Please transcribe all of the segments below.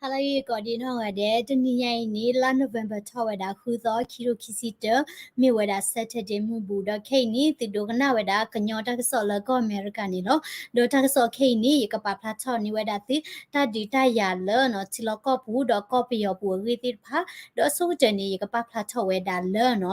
ဟါလၢအဂ့ၤကိးဒံနီၢ်ဂၤဒဲး, တနံၤညါအံၤန့ၣ် လါ November ထီၣ်ဝဲဒၣ် ဃုသီ ခံကထိခံဆံတၢ, မ့ၢ်ဝဲဒၣ် Saturday မုၢ်ဘူး, ဒီးခဲအံၤန့ၣ် သုဒိကနၣ်ဝဲဒၣ်ကညီတၢ်ကစီၣ်လၢကီၢ်အမဲရကၤန့ၣ်လီၤ. ဒီးတၢ်ကစီၣ်ခဲအံၤန့ၣ် ယကပာ်ဖျါထီၣ်န့ၢ်ဝဲဒၣ်သု တၢ်ဒုးတၢ်ယၤလၢနီၤ ထံလီၢ်ကီၢ်ပူၤ ဒီးကီၢ်ပယီၤပူၤအဂ့ၢ်သ့ၣ်တဖၣ်, ဒီးအဆိကတၢၢ်န့ၣ် ယကပာ်ဖျါထီၣ်ဝဲဒၣ်လၢနီၤ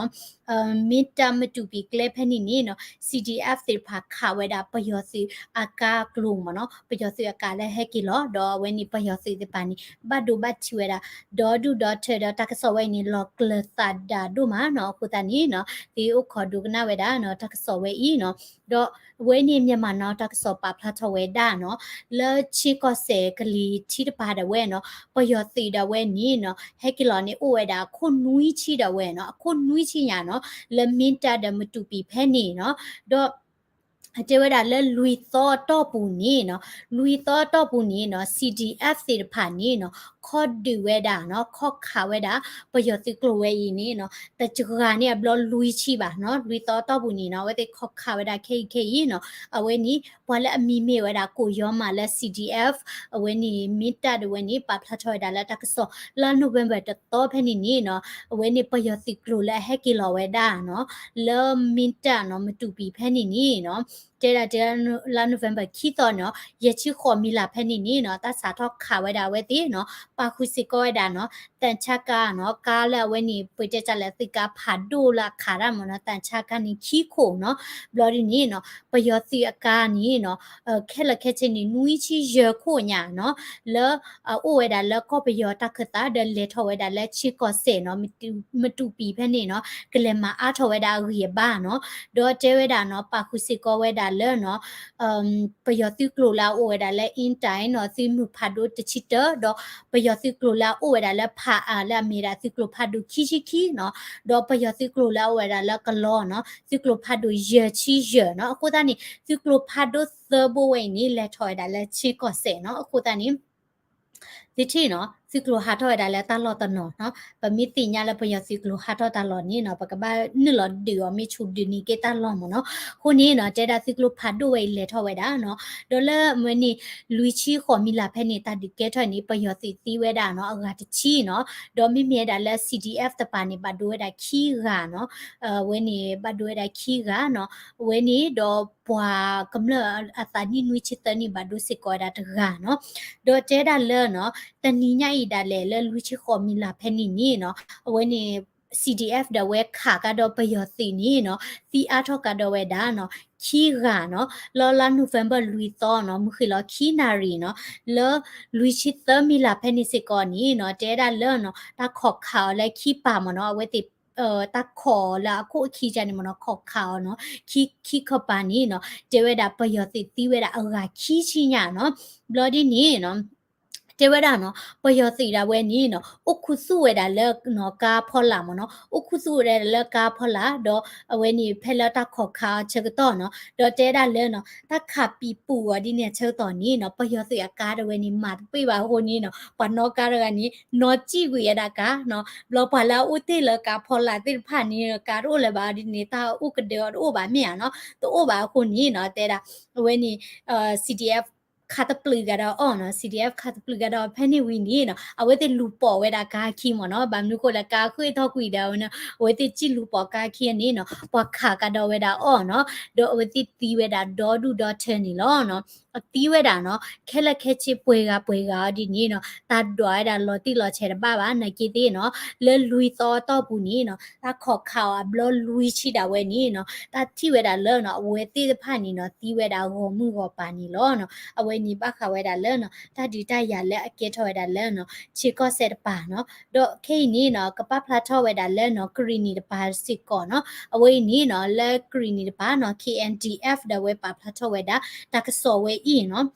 မ့ၢ်တၢ်မတူၢ်ပံၤကျဲဖဲန့ၣ်န့ၣ်နီၤ C D F သ့ၣ်တဖၣ်ခးဝဲဒၣ်ပယီၤသုးအကါကျိၤမ့ၢ်နီၤ, ပယီၤသုးအကါလၢဟဲက့ၤလီၤ, ဒီးအဝဲန့ၣ်ပယီၤသုးသ့ၣ်တဖၣ်န့ၣ် ဘၣ်ဒိဘၣ်ထံးဝဲဒၣ် ဒီဒူၣ်ဒီထၢဒီးတၢ်ကစီၣ်ဝဲအံၤန့ၣ် လီၤကျၢၤသးဒၣ်ဒိၣ်မးနီၤ. အဃိသတးန့ၣ်နီၤ သုအိၣ်ခိးဒိကနၣ်ဝဲဒၣ်နီၤ တၢ်ကစီၣ်ဝဲအံၤနီၤ. ဒီးအဝဲန့ၣ် Myanmar Now တၢ်ကစီၣ်ပာ်ဖျါထီၣ်ဝဲဒၣ်နီၤ လၢခ့ၣ်ကီၢ်စဲၣ်ကလံၤထံးတပၤဒၣ်ဝဲနီၤ ပယီၤသုးဒၣ်ဝဲန့ၣ်နီၤ ဟဲက့ၤလီၤန့ၣ်အိၣ်ဝဲဒၣ်အခိၣ်နွံဆံဒၣ်ဝဲနီၤ, အခိၣ်နွံဆံညါနီၤ လၢမ့ၢ်တၢ်ဒီးမတူၢ်ပံၤဖဲန့ၣ်နီၤ. ဒီး တဲဝဲဒၣ်လၢလွံၢ်သီအတီၢ်ပူၤန့ၣ်နီၤ, လွံၢ်သီအတီၢ်ပူၤန့ၣ်နီၤ C D F သ့ၣ်တဖၣ်န့ၣ်နီၤ ခီၣ်ဒုးဝဲဒၣ်နီၤ, ခီၣ်ခးဝဲဒၣ် ပယီၤသုးကျိၤဝဲအံၤန့ၣ်နီၤ တစှၤန့ၢ်အဘျီလွံၢ်ဆံဘၣ်နီၤ. လွံၢ်သီအတီၢ်ပူၤန့ၣ်နီၤ အဝဲသ့ၣ်ခီၣ်ခးဝဲဒၣ်ခဲအံၤခဲအံၤနီၤ အဝဲန့ၣ် ပှၤလၢအမံၤမ့ၢ်ဝဲဒၣ်ကိးယီမးလၢ C D F အဝဲန့ၣ် မ့ၢ်တၢ်ဒၣ်ဝဲန့ၣ် ပာ်ဖျါထီၣ်ဝဲဒၣ်လၢတၢ်ကစီၣ် လါ November တသီဖဲန့ၣ်န့ၣ်နီၤ အဝဲန့ၣ်ပယီၤသုးကျိၤလၢအဟဲက့ၤလီၤဝဲဒၣ်နီၤ လၢမ့ၢ်တၢ်နီၤ မတူၢ်ပံၤဖဲန့ၣ်န့ၣ်နီၤ တဲဒၣ်တဲလါ November ခံသီန့ၣ်နီၤ ယဲၢ်ဆံဃိးမံၤလၢ်ဖဲန့ၣ်န့ၣ်နီၤ တၢ်စးထီၣ်ခးဝဲဒၣ်အဝဲသ့ၣ်နီၤ ပာ်ဃုာ်စ့ၢ်ကီးဝဲဒၣ်နီၤ သံချပ်ကားနီၤ ကါလၢအဝဲန့ၣ် ပတဲတၢ်လၢသုးကါဖးဒိၣ်လၢအခးတၢ်မ့ၢ်နီၤ သံချပ်ကားန့ၣ် ခံခိၣ်နီၤ. ဘျီဒ်န့ၣ်နီၤ ပယီၤသုးအကါန့ၣ်နီၤ ခဲလၢာ်ခဲဆ့န့ၣ် နွံဆံယဲၢ်ခိၣ်ညါနီၤ လၢ အအိၣ်ဝဲဒၣ်လၢကီၢ်ပယီၤတၢ်ခၢၣ်သး ဒီးလဲၤထီၣ်ဝဲဒၣ်လၢခ့ၣ်ကီၢ်စဲၣ်နီၤ မတူၢ်ပံၤဖဲန့ၣ်နီၤ ကလဲၤမၤအါထီၣ်ဝဲဒၣ်အဂံၢ်အဘါနီၤ. ဒီးတဲဝဲဒၣ်နီၤ ပာ်ဃုာ်စ့ၢ်ကီးဝဲဒၣ်လၢနီၤ ပယီၤသုးကျိၤလၢအအိၣ်ဝဲဒၣ်လၢ အ့ၣ်တၢ်နီၤ သုးမုၢ်ဖးဒိၣ်တဆံတၢ ဒီးပယီၤသုးကျိၤလၢအအိၣ်ဝဲဒၣ်လၢဖးအါလၢအမ့ၢ်ဒၣ်သုးကျိၤဖးဒိၣ်ခံဆံခံနီၤ ဒီးပယီၤသုးကျိၤလၢအအိၣ်ဝဲဒၣ်လၢကလီနီၤ သုးကျိၤဖးဒိၣ်ယဲၢ်ဆံယဲၢ်နီၤ. အဃိသတးန့ၣ် သုးကျိၤဖးဒိၣ်သၢဘိဝဲအံၤန့ၣ် လဲၤထီၣ်ဝဲဒၣ်လၢခ့ၣ်ကီၢ်စဲၣ်နီၤ. အဃိသတးန့ၣ် သုထံၣ်နီၤ သုးကျိၤဟးထီၣ်ဝဲဒၣ်လၢတၢ်လီၢ်တနီၤနီၤ. ပမ့ၢ်သ့ၣ်ညါလၢပယီၤသုးကျိၤဟးထီၣ်တၢ်လီၢ်န့ၣ်နီၤ ပကဘၣ်နုာ်လီၤဒုးအီၤ မ့ၢ်ဆူၣ်ဒုးန့ၢ်က့ၤတၢ်လီၢ်မ့ၢ်နီၤ. အဃိန့ၣ်နီၤ တဲဒၣ်သုးကျိၤဖးဒိၣ်ဝဲအံၤလဲၤထီၣ်ဝဲဒၣ်နီၤ ဒီးလၢမ့ၢ်န့ၣ် လွံၢ်ဆံဃိးမံၤလၢ်ဖဲန့ၣ် တၢ်ဒုးကဲထီၣ်န့ၣ် ပယီၤသုးသံဝဲဒၣ်နီၤ အဂၤတဆံနီၤ. ဒီးမ့မ့ၢ်ဝဲဒၣ်လၢ C D F တပၤန့ၣ် ဘၣ်ဒိဝဲဒၣ်ခံဂၤနီၤ. အဝဲန့ၣ် ဘၣ်ဒိဝဲဒၣ်ခံဂၤနီၤ. အဝဲန့ၣ်ဒီးပှၤကမျၢၢ်အသးနံၣ်နွံဆံသၢနံၣ် ဘၣ်ဒိစ့ၢ်ကီးဝဲဒၣ်တဂၤနီၤ. ဒီးတဲဒၣ်လၢနီၤ တနံၤညါအံၤဒၣ်လဲာ်လၢလွံၢ်ဆံဃိးမံၤလၢ်ဖဲန့ၣ်န့ၣ်နီၤ အဝဲန့ၣ် C D F ဒၣ်ဝဲခးကဒီးပယီၤသုးန့ၣ်နီၤ သံအါထီၣ်ကဒီးဝဲဒၣ်နီၤ ခံဂၤနီၤ. လၢလါ November လွံၢ်သီနီၤ မုၢ်ဃ့ၢ်လီၤခံနၣ်ရံၣ်နီၤ လၢလွံၢ်ဆံသၢမံၤလၢ်ဖဲန့ၣ်စ့ၢ်ကီးန့ၣ်နီၤ တဲဒၣ်လၢနီၤ တၢ်ခိးခးအီၤလၢခံပၤမ့ၢ်နီၤ အဝဲသ့ၣ် တၢ်ခိးလၢအခိၣ်အခံကန့ၣ်မ့ၢ်နီၤ ခိးခးအီၤနီၤ ခံ ခံခီပၤန့ၣ်နီၤ တဲဝဲဒၣ်ပယီၤသုးသံဝဲဒၣ်အဂၤခံဆံညါနီၤ. ဘျီဒ်န့ၣ်နီၤ တဲဝဲဒၣ်နီၤ ပယီၤသုးဒၣ်ဝဲန့ၣ်နီၤ အိၣ်ခူသူၣ်ဝဲဒၣ်လၢနီၤ ကါဖီလာ်မ့ၢ်နီၤ အိၣ်ခူသူၣ်ဝဲဒၣ်လၢကါဖီလာ် ဒီးအဝဲန့ၣ်ဖဲလၢတၢ်ခိးခးအီၤဆၢကတီၢ်နီၤ ဒီးတဲဒၣ်လၢနီၤ တၢ်ခးပံၤပူၤအီၤဒ်န့ၣ်အဆၢကတီၢ်န့ၣ်နီၤ ပယီၤသုးအကါဒၣ်ဝဲန့ၣ် မၤတပှဲၤဘၣ်အဃိန့ၣ်နီၤ ပှၤနီၣ်ကါတဂၤန့ၣ် နီၣ်စံၣ်ကွံာ်ဝဲဒၣ်ကါနီၤ ဘျီပှၤလၢအအိၣ်တ့ၢ်လၢကါဖီလာ်သ့ၣ်တဖၣ်န့ၣ် ကါတအိၣ်လၢၤဘၣ်ဒ်န့ၣ် တၢ်အိၣ်ကဒၢအီၤတအိၣ်ဘၣ်မ့ၢ်ဧါနီၤ တအိၣ်ဘၣ်အဃိန့ၣ်နီၤ တဲဒၣ် အဝဲန့ၣ် C D F ခးတပျုာ်ကဒီးအီၤနီၤ C D F ခးတပျုာ်ကဒီးဖဲန့ၣ်ဝံၤန့ၣ်နီၤ အဝဲသ့ၣ်လူၤပိာ်ဝဲဒၣ်ကါခံမ့ၢ်နီၤ ဘၣ်မနုၤဃိလၢကါဃ့ၢ်ထီၣ်ကွံာ်ဒီး အဝဲသ့ၣ်စံၣ်လူၤပိာ်ကါခံန့ၣ်နီၤ ပှၤခးကဒီးဝဲဒၣ်အီၤနီၤ ဒီးအဝဲသ့ၣ်သံဝဲဒၣ်ဒီဒူၣ်ဒီထၢန့ၣ်လီၤနီၤ အသံဝဲဒၣ်နီၤ ခဲလၢာ်ခဲဆ့ပှဲၤဂၤပှဲၤဂၤအီၤဒ်န့ၣ်နီၤ တၢ်ဒွးဝဲဒၣ်လီၤတံၢ်လီၤဆဲးတဘၣ်ဘၣ် နာ်က့သ့ၣ်နီၤ လၢလွံၢ်သီအတီၢ်ပူၤန့ၣ်နီၤ တၢ်ခိးခးအီၤအဘျီလွံၢ်ဆံဒၣ်ဝဲန့ၣ်နီၤ တၢ်ထံၣ်ဝဲဒၣ်လၢနီၤ အဝဲသ့ၣ်တဖၣ်န့ၣ်နီၤ သံဝဲဒၣ်ဂီၤမုၢ်ဂီၤပၤန့ၣ်လီၤနီၤ အဝဲန့ၣ်ဘၣ်ဃးဝဲဒၣ်လၢနီၤ တၢ်ဒုးတၢ်ယၤလၢအကဲထီၣ်ဝဲဒၣ်လၢနီၤ ဆ့ကီၢ်စဲၣ်တပၤနီၤ ဒီးခဲအံၤန့ၣ်နီၤ ကပာ်ဖျါထီၣ်ဝဲဒၣ်လၢနီၤ ကရံၣ်နံၣ်တပၤစ့ၢ်ကီးနီၤ အဝဲအံၤန့ၣ်နီၤ လၢကရံၣ်နံၣ်တပၤနီၤ K N D F ဒီးအဝဲပာ်ဖျါထီၣ်ဝဲဒၣ် တၢ်ကစီၣ်ဝဲအံၤနီၤ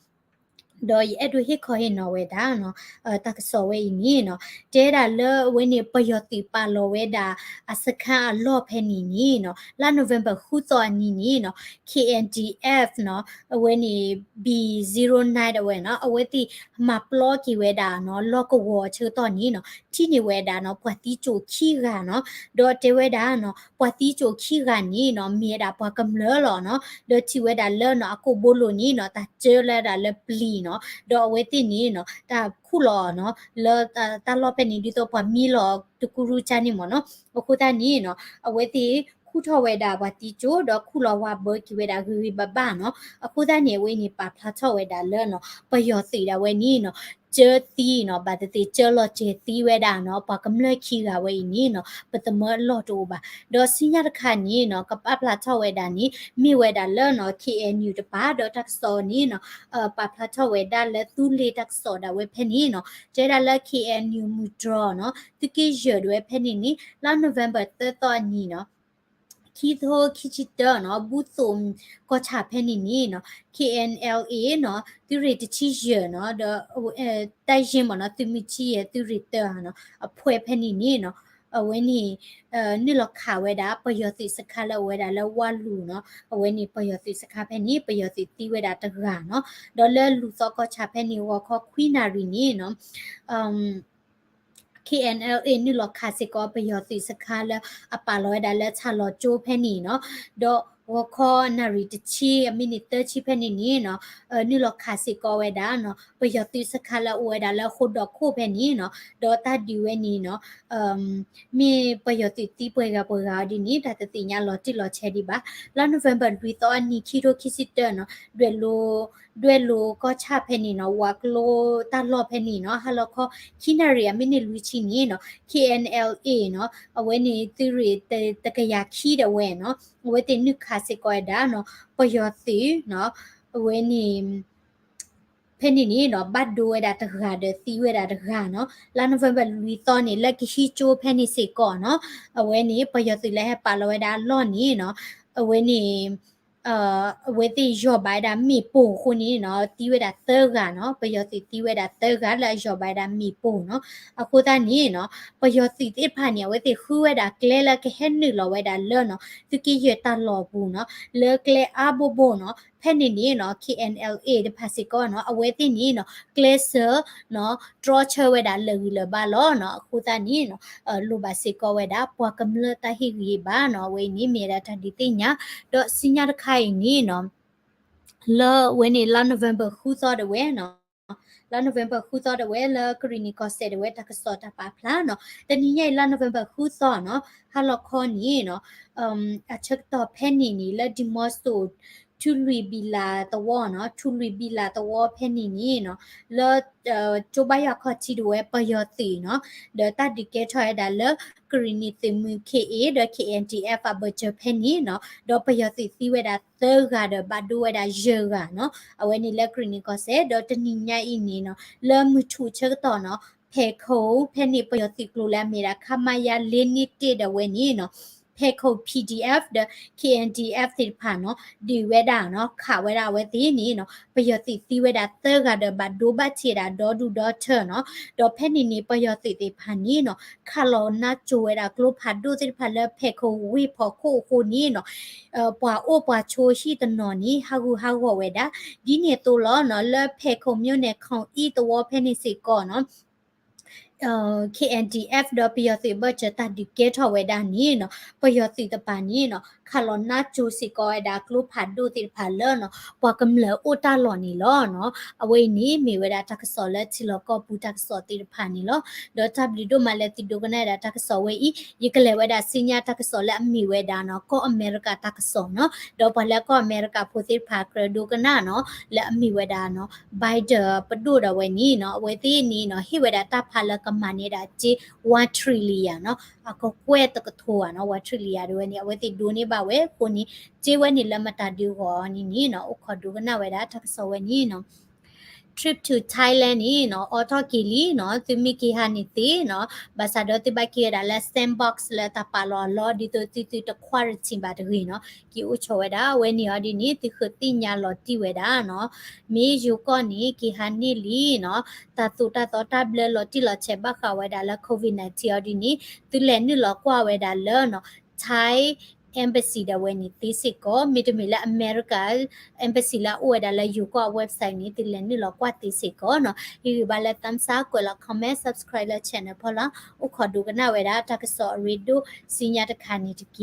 ဒီးယအဲၣ်ဒိးဟ့ၣ်ခီဟ့ၣ်နီၤဝဲဒၣ်နီၤ တၢ်ကစီၣ်ဝဲအံၤန့ၣ်နီၤ တဲဒၣ်လၢအဝဲန့ၣ် ပယီၤသုးပာ်လီၤဝဲဒၣ် အစခန်းအလီၢ်ဖဲန့ၣ်န့ၣ်နီၤ လါ November ဃုသီအနံၤန့ၣ်နီၤ K N D F နီၤ အဝဲန့ၣ် B zero nine အဝဲနီၤ အဝဲသ့ၣ်မၤပျီက့ၤဝဲဒၣ်နီၤ လီၢ်ကဝီၤအဆၢကတီၢ်န့ၣ်နီၤ ထံၣ်န့ၢ်ဝဲဒၣ်နီၤ ပှၤသံစိာ်ခံဂၤနီၤ ဒီးတဲဝဲဒၣ်နီၤ ပှၤသံစိာ်ခံဂၤန့ၣ်နီၤ မ့ၢ်ဝဲဒၣ်ပှၤကမျၢၢ်လီၤနီၤ ဒီးထံၣ်ဝဲဒၣ်လၢနီၤ အကိာ်ဘိလိၤန့ၣ်နီၤ တၢ်စၢလၢဒၣ်လၢပျံၤနီၤ ဒီးအဝဲသ့ၣ်န့ၣ်နီၤ တၢ်ခူၣ်လီၤနီၤ လၢတၢ်လီၢ်ဖဲန့ၣ် ဒ်သိးပှၤမံလီၤတကူရူကၢ်န့ၣ်မ့ၢ်နီၤ. အဃိသတးန့ၣ်နီၤ အဝဲသ့ၣ်ခူၣ်ထီၣ်ဝဲဒၣ်ပှၤသံကၠိ ဒီးခူၣ်လီၤဝါဘၢက့ၤဝဲဒၣ်ဂ့ၤဂ့ၤဘၣ်ဘၣ်နီၤ. အဃိသတးန့ၣ် အဝဲန့ၣ်ပာ်ဖျါထီၣ်ဝဲဒၣ်လၢနီၤ ပယီၤသုးဒၣ်ဝဲန့ၣ်နီၤ ကၢသံနီၤ ဘၣ်သ့ၣ်သ့ၣ်ကၢလီၤစဲၤသံဝဲဒၣ်နီၤ ပှၤကမျၢၢ်ခံဂၤဝဲအံၤန့ၣ်နီၤ ပသမၢအလီၢ်တအိၣ်ဘၣ်. ဒီးဆူညါတခါန့ၣ်နီၤ ကပာ်ဖျါထီၣ်ဝဲဒၣ်န့ၣ် မ့ၢ်ဝဲဒၣ်လၢနီၤ K N U တပၤ ဒီးတၢ်ကစီၣ်န့ၣ်နီၤ ပာ်ဖျါထီၣ်ဝဲဒၣ်လၢသူလ့ၤတၢ်ကစီၣ်ဒၣ်ဝဲဖဲန့ၣ်နီၤ တဲဒၣ်လၢ K N U မုၢ်တြီၤနီၤ သုးက့ယဲၢ်ဒၣ်ဝဲဖဲန့ၣ်န့ၣ် လါ November သၢသီအနံၤနီၤ ခံထိခံဆံတၢနီၤ ဘူၣ်သိးကီၢ်ဆၣ်ဖဲန့ၣ်န့ၣ်နီၤ K N L A နီၤ သုးရ့ၣ်တဆံယဲၢ်နီၤ ဒီး တၢ်ယ့ၢ်မ့ၢ်နီၤ သုးမုၢ်ဆံယဲၢ် သုးရ့ၣ်တၢနီၤ အဖှဲဖဲန့ၣ်န့ၣ်နီၤ အဝဲန့ၣ် နုာ်လီၤခးဝဲဒၣ် ပယီၤသုးစခါလၢအဝဲဒၣ်လၢဝါလူၤနီၤ အဝဲန့ၣ်ပယီၤသုးစခါဖဲန့ၣ် ပယီၤသုးသံဝဲဒၣ်တဂၤနီၤ ဒီးလၢလူၤသီကီၢ်ဆၣ်ဖဲန့ၣ် ဂီၤခီခွံနၣ်ရံၣ်န့ၣ်နီၤ K N L A နုာ်လီၤခးစ့ၢ်ကီး ပယီၤသုးစခါလၢအပာ်လီၤဝဲဒၣ်လၢဆၣ်လီၤကၠိဖဲန့ၣ်နီၤ ဒီးဂီၤခီနၣ်ရံၣ်တဆံ အမံးနံးသၢဆံဖဲန့ၣ်န့ၣ်နီၤ နုာ်လီၤခးစ့ၢ်ကီးဝဲဒၣ်နီၤ ပယီၤသုးစခါလၢအအိၣ်ဝဲဒၣ်လၢဃိဒီးခိၣ်ဖဲန့ၣ်နီၤ ဒီးတၢ်ဒုးဝဲန့ၣ်နီၤ မ့ၢ်ပယီၤသုးသံပှဲၤဂၤပှဲၤဂၤအီၤဒ်န့ၣ် တၢ်တသ့ၣ်ညါလီၤတံၢ်လီၤဆဲးဒံးဘၣ်. လါ November လွံၢ်သီအနံၤ ခံထိခံဆံတၢနီၤ ဒွဲၣ်လိၤ ဒွဲၣ်လိၤကီၢ်ဆၣ်ဖဲန့ၣ်နီၤ ဝးကျိတၢ်လီၢ်ဖဲန့ၣ်နီၤ ဟါလီၤခီ ခံနၣ်ရံၣ်အမံးနံးလွံၢ်ဆံန့ၣ်နီၤ K N L A နီၤ အဝဲန့ၣ်သုးရ့ၣ်တကယၤခံဒၣ်ဝဲနီၤ အဝဲသ့ၣ်နုာ်ခးစ့ၢ်ကီးဝဲဒၣ်နီၤ ပယီၤသုးနီၤ အဝဲန့ၣ် ဖဲန့ၣ်န့ၣ်နီၤ ဘၣ်ဒိဝဲဒၣ်တဂၤဒီးသံဝဲဒၣ်တဂၤနီၤ လါ November လွံၢ်သီန့ၣ် လၢကဟံးကၠိဖဲန့ၣ်စ့ၢ်ကီးနီၤ အဝဲန့ၣ် ပယီၤသုးလၢဟဲပာ်လီၤဝဲဒၣ်အလီၢ်န့ၣ်နီၤ အဝဲန့ၣ် အဝဲသ့ၣ်ယီၢ်ဘၣ်ဝဲဒၣ်မ့ၣ်ပိၢ်အဃိန့ၣ်နီၤ သံဝဲဒၣ်သၢဂၤနီၤ ပယီၤသုးသံဝဲဒၣ်သၢဂၤလၢအယီၢ်ဘၣ်ဝဲဒၣ်မ့ၣ်ပိၢ်နီၤ အဃိသတးန့ၣ်နီၤ ပယီၤသုးသ့ၣ်တဖၣ်န့ၣ် အဝဲသ့ၣ်ဃုဝဲဒၣ်ကျဲလၢကဟဲနုာ်လီၤဝဲဒၣ်လၢနီၤ သုးက့ယဲၢ်တၢ်လီၢ်ပူၤနီၤ လၢကျဲအါဘိဘိနီၤ ဖဲန့ၣ်န့ၣ်နီၤ K N L A တဖၣ်စ့ၢ်ကီးနီၤ အဝဲသ့ၣ်န့ၣ်နီၤ ကျဲးစၢးနီၤ တြီဆၢဝဲဒၣ်လၢာ်ဂံၢ်လၢာ်ဘါလီၤနီၤ အဃိသတးန့ၣ်နီၤ လိၣ်ဘၣ်စ့ၢ်ကီးဝဲဒၣ် ပှၤကမျၢၢ်တၢ်ဟ့ၣ်ဂံၢ်ဟ့ၣ်ဘါနီၤ အဝဲအံၤန့ၣ်မ့ၢ်ဝဲဒၣ်တၢ်ဒုးသ့ၣ်ညါ ဒီးဆူညါတခါအံၤန့ၣ်နီၤ လၢအဝဲန့ၣ်လါ November ဃုသီဒၣ်ဝဲနီၤ လါ November ဃုသီဒၣ်ဝဲလၢကရံၣ်နံၣ်ကီၢ်စဲၣ်ဒၣ်ဝဲတၢ်ကစီၣ်တၢ်ပာ်ဖျါနီၤ တနံၤညါအံၤလါ November ဃုသီနီၤ ဟါလီၤခီန့ၣ်နီၤ အဆၢကတီၢ်ဖဲန့ၣ်န့ၣ် လၢဒံမီစိၣ် ထူလွံၢ်ဘံၣ်လးသဝီနီၤ ထူလွံၢ်ဘံၣ်လးသဝီဖဲန့ၣ်န့ၣ်နီၤ လၢ ကၠိဘါယွၤခီၣ်ထံးဒၣ်ဝဲပယီၤသုးနီၤ ဒီးတၢ်ဒုးကဲထီၣ်ဝဲဒၣ်လၢ ကရံၣ်နံၣ်သုးမုၢ် K A ဒီး K N D F အဘၢၣ်စၢၤဖဲန့ၣ်နီၤ ဒီးပယီၤသုးသံဝဲဒၣ်သၢဂၤဒီးဘၣ်ဒိဝဲဒၣ်ယဲၢ်ဂၤနီၤ အဝဲန့ၣ်လၢကရံၣ်နံၣ်ကီၢ်စဲၣ် ဒီးတနံၤညါအံၤန့ၣ်နီၤ လၢမုၢ်ထူၣ်ဆၢကတီၢ်နီၤ ဖဲးခိၣ်ဖဲန့ၣ် ပယီၤသုးကျိၤလၢအမ့ၢ်ဒၣ် ခမရ လေးနှစ်တစ် ဒၣ်ဝဲန့ၣ်နီၤ ဖဲးခိၣ် P D F ဒီး K N D F သ့ၣ်တဖၣ်နီၤ ဒုးဝဲဒၣ်နီၤ ခးဝဲဒၣ်အဝဲသ့ၣ်န့ၣ်နီၤ ပယီၤသုးသံဝဲဒၣ်သၢဂၤဒီးဘၣ်ဒိဘၣ်ထံးဒၣ်ဒီဒူၣ်ဒီထၢနီၤ ဒီးဖဲန့ၣ်န့ၣ် ပယီၤသုးသ့ၣ်တဖၣ်န့ၣ်နီၤ ခးလီၤနါစိၤဝဲဒၣ်ကျိဖးဒိၣ်သ့ၣ်တဖၣ်လၢဖဲးခိၣ်ဝ့ၢ်ဖီခိၣ်အဃိန့ၣ်နီၤ ပှၤအိၣ်ပှၤဆိဟံၣ်တနီၤန့ၣ် ဟးဂူာ်ဟးဂီၤဝဲဒၣ် ဒ်န့ၣ်အသိးလီၤနီၤ လၢဖဲးခိၣ် မြို့နယ် ခီၣ်အံၣ်သဝီဖဲန့ၣ်စ့ၢ်ကီးနီၤ K N D F ဒီးပယီၤသုးဘၢၣ်စၢၤတၢ်ဒုးကဲထီၣ်ဝဲဒၣ်န့ၣ်နီၤ ပယီၤသုးတပၤန့ၣ်နီၤ ခးလီၤနါစိၤစ့ၢ်ကီးဝဲဒၣ်ကျိဖးဒိၣ်သ့ၣ်တဖၣ်လၢနီၤ ပှၤကမျၢၢ်အိၣ်တၢ်လီၢ်န့ၣ်လီၤနီၤ အဝဲအံၤန့ၣ်မ့ၢ်ဝဲဒၣ်တၢ်ကစီၣ်လၢထံလီၢ်ကီၢ်ပူၤတၢ်ကစီၣ်သ့ၣ်တဖၣ်န့ၣ်လီၤ. ဒီးတၢ်ဘျုးဒိၣ်မးလၢသုဒိကနၣ်ဝဲဒၣ်တၢ်ကစီၣ်ဝဲအံၤ ယကလဲၤဝဲဒၣ်ဆူညါတၢ်ကစီၣ်လၢအမ့ၢ်ဝဲဒၣ်နီၤ ကီၢ်အမဲရကၤတၢ်ကစီၣ်နီၤ ဒီးပှၤလၢကီၢ်အမဲရကၤဖိသ့ၣ်တဖၣ်ကြၢးဒိကနၣ်နီၤ လၢအမ့ၢ်ဝဲဒၣ်နီၤ Biden ပဒိၣ်ဒၣ်ဝဲန့ၣ်နီၤ အဝဲသ့ၣ်န့ၣ်နီၤ ဟ့ၣ်ဝဲဒၣ်တၢ်ဖးလၢကမၤန့ၢ်ဒၣ်စ့ one trillion နီၤ အကကွဲၢ်တကထိဧါနီၤ one trillion ဒၣ်ဝဲန့ၣ် အဝဲသ့ၣ်ဒိးန့ၢ်ဘၣ်ဝဲအဃိန့ၣ် စ့ဝဲန့ၣ်လၢမတၤဒုးဂီၤန့ၣ်န့ၣ်နီၤ အိၣ်ခိးဒိကနၣ်ဝဲဒၣ်တၢ်ကစီၣ်ဝဲန့ၣ်နီၤ Trip to Thailand န့ၣ်နီၤ အိးထီၣ်က့ၤလံနီၤ သုမ့ၢ်က့ၤဟးန့ၣ်သ့နီၤ ဘၣ်ဆၣ်ဒီးသုဘၣ်က့ၤဝဲဒၣ်လၢ sandbox လၢတၢ်ပာ်လီၤအလီၢ် ဒ်သိးသုသုတ quarantine ဘၣ်တဂ့ၤနီၤ က့ၤအိၣ်ဆိးဝဲဒၣ် အဝဲန့ၣ်အီၤဒ်န့ၣ် သုဃုသ့ၣ်ညါလီၤတံၢ်ဝဲဒၣ်နီၤ မ့ၢ်ယိၤကီၢ်န့ၣ် က့ၤဟးန့ၢ်လံနီၤ တၢ်သိၣ်တၢ်သီတၢ်ဘျၢလီၤတံၢ်လီၤဆဲးဘၣ်ဃးဝဲဒၣ်လၢ COVID nineteen အီၤဒ်န့ၣ် သုလဲၤနုာ်လီၤကွၢ်ဝဲဒၣ်လၢနီၤ Thai embassy ဒၣ်ဝဲန့ၣ်သ့စ့ၢ်ကီး မ့တမ့ၢ်လၢ America embassy လၢအအိၣ်ဝဲဒၣ်လၢယိၤကီၢ်အ website န့ၣ် သုလဲၤနုာ်လီၤကွၢ်သ့စ့ၢ်ကီးနီၤ ဟ့ၣ်ဂံၢ်ဘါလၢ thumbs up ကွဲးလီၤ comment subscribe လၢ channel ဖီလာ် အိၣ်ခိးဒိကနၣ်ဝဲဒၣ်တၢ်ကစီၣ်အရ့ဒိၣ်ဆူညါတခါန့ၣ်တက့ၢ်.